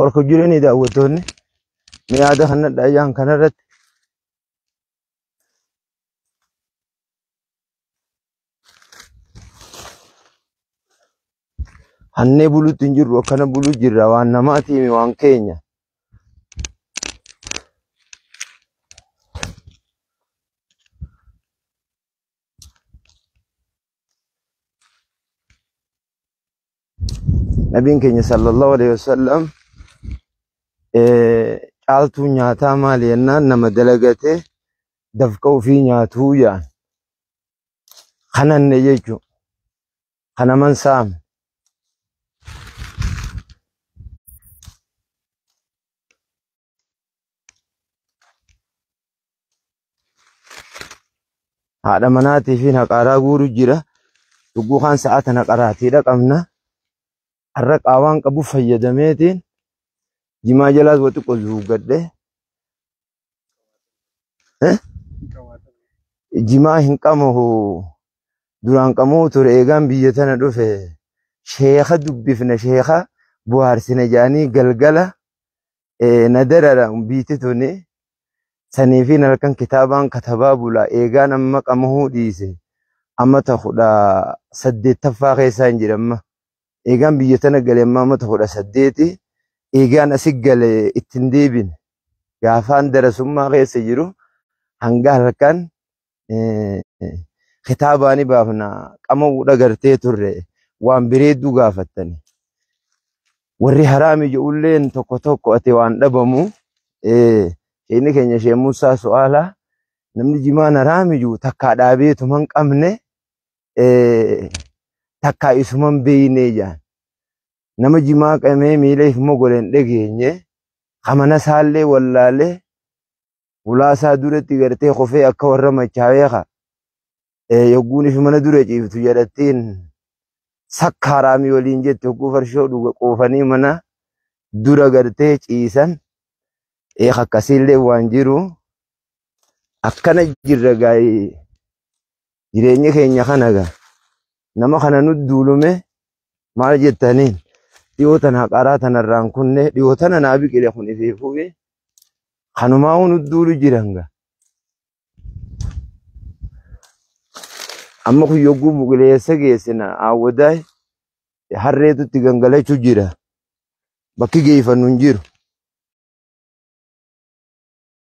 Warka jiranii daawwattoonni mi'aada kana dhaayaan kanarratti hannee bulutti hin jirru akkana buluu jirra waan namaatiimi waan keenya. Nabiin keenya sallallahu alaihi wasallam caaltuu nyaataa maali jennaan nama dalagatee dafqa ofii nyaatuu jedhan. Kananne jechuun kanaman saame. Haadha manaatii fi haqaaraa guuru jira. Dhuguu kaan sa'a tana qaraatiidha qabna. Har'a qaawaan qabu fayyadameetiin jimaa jalaas wa xiqqoo zuuggadhe. Jimaa hin qabahu duraan qamuu ture eegaan biyya tana dhufe sheeka dubbifna sheeka buhaarsina jedhanii galgala na darara biitti tuni saniifiin halkan kitaabaan katabaa bula eegaan amma qamahuu dhiise amata 18ffaa keessaa hin jira amma eegaan biyya tana gale amma amata 18 eegaan asi gale ittiin deebine gaafaan darasummaa keessa jiru hanga halkan kitaabaani baafna qama'uu dhagartee turre waan bireedduu gaafattani. Warri haraami jedhulleen tokko tokko ati waan dhabamu inni keenya ishee Musaa su'aalaa namni jimaan haraami jiru takkaa dhaabeetuma hin qabne takkaa isuman beeynee jedhan. Nama jimaa qabee miila if mogole hin dhageenye kamana isaallee wallaalee ulaa isaa duratti gartee kofee akka warra machaawee haa yogguun if mana dura ciiftu jedhattiin sakkaaraamii waliin jette yogguu farshoo dhuga qoofanii mana dura gartee ciisan akkasiillee waan jiru akkana jirra gaa'ee jireenya keenya kana gaa nama kana nu duulume maal jettaniin dhiyoo tana qaraa tanarraan kunne dhiyoo tana naa biqile kun ifeefuufi kanumaa nu duulu jiran gaa. Amma kun yogguu buqileessa geessina awwadaa harreetu itti gangalachuu jira. Bakki geeffannu hin jiru.